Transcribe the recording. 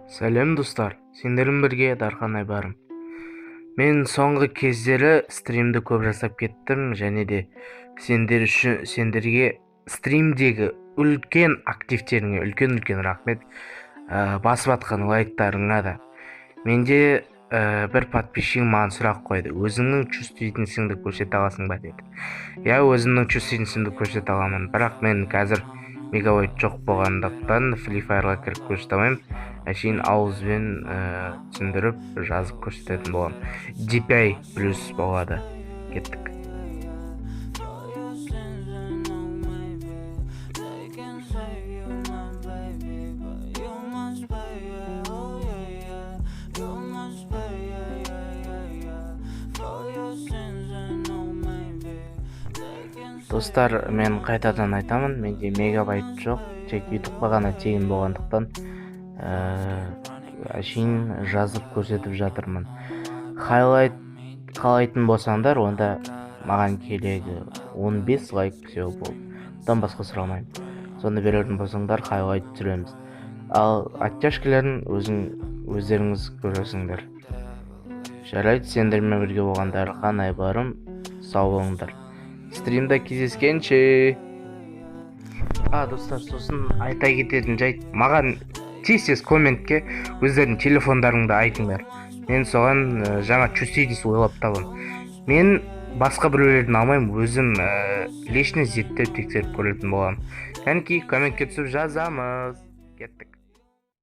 Сәлем, достар! Сендермен бірге Дархан Айбарым. Мен соңғы кездері стримді көп жасап кеттім және де сендер үшін, сендерге, стримдегі үлкен активтеріңе үлкен үлкен рахмет, басып атқан лайктарыңа да. Менде бір подписчигім маған сұрақ қойды: «Өзіңнің чувствительностіңді көрсете аласың ба?» – деді. Иә, өзімнің чувствительностімді көрсете аламын, бірақ мен қазір мегабайт жоқ болғандықтан, Free Fire'ға кіріп көрсете алмаймын. Әшейін ауызбен түсіндіріп, жазып көрсететін боламын. DPI плюс болады. Кеттік. For your sins and oh maybe they can save you, my baby, but you must pay, yeah, oh yeah. You must pay, yeah. For your sins and oh maybe they can save Достар, мен қайтадан айтамын, менде мегабайт жоқ, тек Ютубқа ғана тегін болғандықтан, әшейін жазып көрсетіп жатырмын. Хайлайт қалайтын болсаңдар, онда маған керегі 15 лайк, все, болды, одан басқа сұрамаймын. Соны беретін болсаңдар, хайлайт түсіреміз. Ал оттяжкалерін өздеріңіз көресіңдер. Жарайды, сендермен бірге болған Дархан Айбарым. Сау болыңдар, стримда кездескенше. А, достар, сосын айта кететін жайт: маған тез тез комментке өздерінің телефондарыңды айтыңдар, мен соған жаңа чувствительность ойлап табамын. Мен басқа біреулерден алмаймын, өзім лично зерттеп, тексеріп көретін боламын. Кәнекей, комментке түсіп жазамыз. Кеттік.